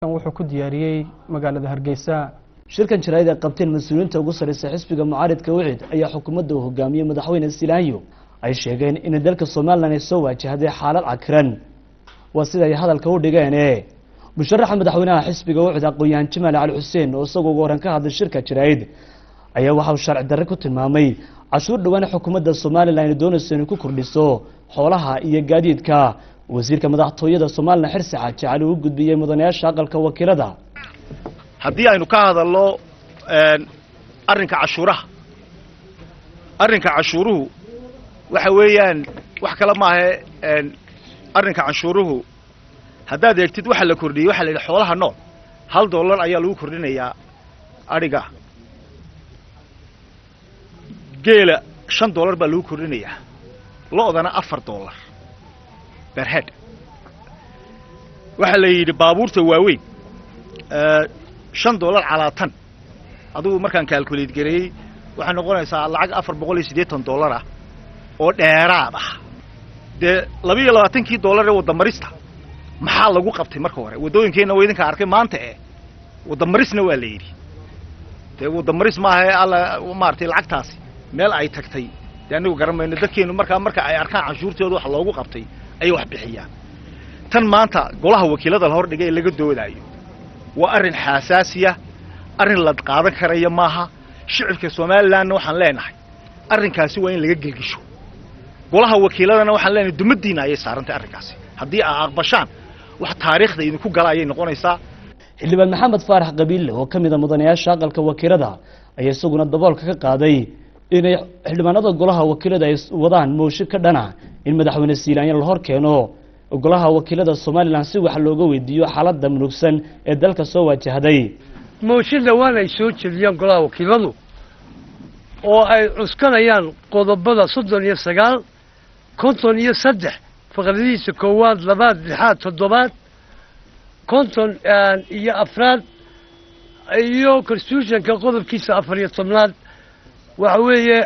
Wuxuu ku diyaariyey magaalada Hargeysa. Shirkan jaraa'id ay qabteen mas-uuliyiinta ugu sarreysa xisbiga mucaaridka UCID ayaa xukuumadda uu hogaamiyey madaxweyne Silaanyo ay sheegeen in dalka Somalilan ay soo waajahday xaalad cakiran, waa sida ay hadalka u dhigeene. Musharaxa madaxweynaha xisbiga UCID, aqoon-yahan Jamaal Cali Xuseen, oo isagoo ugu horan ka hadlay shirka jaraa'id, ayaa waxa uu sharci darre ku tilmaamay cashuur dhowaan xukuumadda Somalilan ay doonayso inay ku kordhiso xoolaha iyo gaadiidka. Wasiirka madaxtooyada Somalilan Xirsi Xaaji Cali uu gudbiyey mudanayaasha aqalka wakiilada. Haddii aynu ka hadalno arrinka cashuuraha, arrinka cashuuruhu waxa weeyaan wax kale maahe. Arrinka canshuuruhu haddaad eegtid waxa la kordhiyey, waxa la yidhi xoolaha nool $1 ayaa lagu kordhinayaa, adhiga geela $5 baa lagu kordhinayaa, lo'dana $4 per head. Waxaa la yidhi baabuurta waaweyn $5 calaa tan. Adigu markaan calculate gareeyey, waxay noqonaysaa lacag $480 ah oo dheeraad ah. Dee 22-kii dollar ee waddamarista maxaa lagu qabtay? Marka hore waddooyinkeenna waa idinka arkay maanta e waddamarisna waa la yidhi. Dee waddamaris maaha alla maaragtay lacagtaasi meel ay tagtay dee anigu garan mayno. Dadkeenu markaa marka ay arkaan canshuurtooda wax loogu qabtay ayay wax bixiyaan. Tan maanta golaha wakiilada la hordhigay ee laga doodaayo waa arrin xaasaasiya, arrin la qaadan karaya maaha. Shicibka Somalilandna waxaan leenahay arrinkaasi waa in laga gelgisho. Golaha wakiiladana waxaan leenahay dumadiina ayay saarantay arrinkaasi. Haddii aa aqbashaan, wax taariikhda idinku gala ayay noqonaysaa. Xildhibaan Maxamed Faarax Qabiille oo ka mid a mudanayaasha aqalka wakiilada ayaa isaguna daboolka ka qaaday inay xildhibaanada golaha wakiilada ay wadaan mooshin ka dhana in madaxweyne Siilaanyo la hor keeno golaha wakiilada Somalilan si wax looga weydiiyo xaaladda murugsan ee dalka soo wajahday. Mooshin dhowaan ay soo jeediyaan golaha wakiiladu oo ay cuskanayaan qodobada 39, 53, faqradihiisa koowaad, labaad, lixaad, toddobaad, 54-aad iyo constitutionka qodobkiisa 14-aad, waxa weeye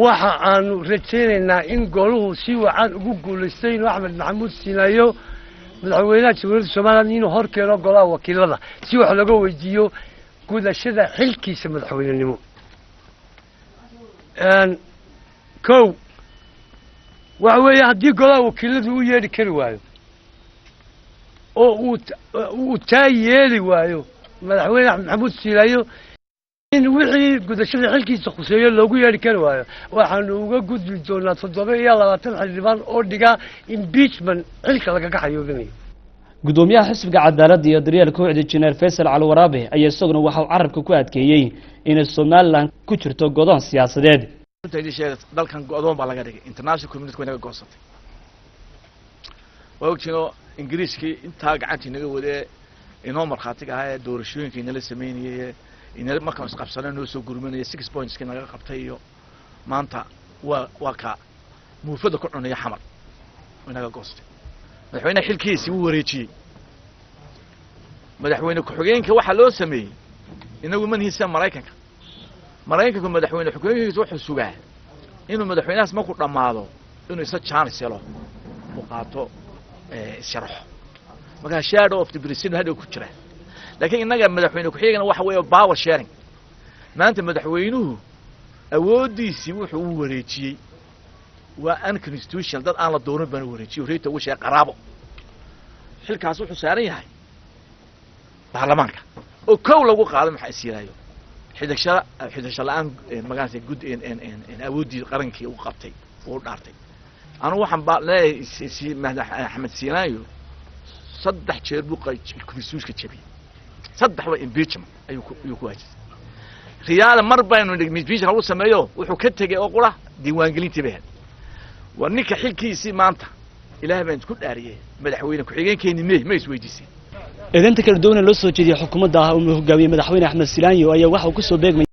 waxa aanu rajaynaynaa in goluhu si wacan ugu guulaystay inuu Axmed Maxamuud Siinaayo, madaxweynaha Jamhuuriyadda Somaliland, inuu hor keeno golaha wakiilada si wax looga weydiiyo gudashada xilkiisa madaxweynenimo. Kow, waxa weeye haddii golaha wakiiladu u yeedhi kari waayo oo uu taa yeeli waayo madaxweyne Axmed Maxamuud Siinaayo in wixii gudashada xilkiisa khuseeyo loogu yeedhi kari waayo, waxaanu uga gudbi doonaa 27 xildhibaan oo dhigaa impeachment xilka lagaga xayoobinayo. Gudoomiyaha xisbiga Cadaaladda iyo Daryeelka UCID, Injineer Faysal Cali Waraabe, ayaa isaguna waxa uu carabka ku adkeeyey inay Somalilan ku jirto godoon siyaasadeed. Runta idin sheega, dalkan go'doon baa laga dhigay. International community way naga goosatay, waa ogtiin oo Ingiriiskii intaa gacantii naga wadee, inoo markhaatiga ahaa ee doorashooyinka inala sameynayay, inala markaan isqabsano noo soo gurmanaya, six pointskii naga qabtay iyo maanta waa ka muufada ku cunaya Xamar, way naga goostay. Madaxweyneha xilkiisii wuu wareejiyey madaxweyne ku-xigeenka waxaa loo sameeyey. Inagu manihin sida Maraykanka. Maraykanku madaxweyne ku-xigeenkiisa wuxuu sugaa inuu madaxweynahaas markuu dhammaado inuu isa chance helo uu qaato, issharaxo. Markaa shadow of the president hadhow ku jira. Laakiin innaga madaxweyne ku-xigeenkana waxa weeye power sharing. Maanta madaxweynuhu awooddiisii wuxuu u wareejiyey waa unconstitutional. Dad aan la dooran baan u wareejiyey, reeta ugu sheegay qaraabo. Xilkaas wuxuu saaran yahay baarlamaanka oo kow lagu qaado. Maxaa is yiraayo xidasha xidasho la-aan magaranaysa gud awooddii qarankii u qabtay uu dhaartay. Anugu waxaan ba leeyahay Axmed Siinaayo saddex jeer buu constitutionka jabiyey, saddex ba impeachment ayuu ku waajibay. Riyaale mar baynu impeachment lagu sameeyo, wuxuu ka tegey oo qura diiwaangelintii bay ahayd. War ninka xilkiisii maanta, Ilaah baan isku dhaariyey, madaxweyne ku-xigeenkeeni me ma isweydiisay? Eedeynta kala duwan ee loo soo jeediyey xukuumadda ah uu hogaamiyey madaxweyne Axmed Silaanyo ayaa waxa uu kusoo beegmay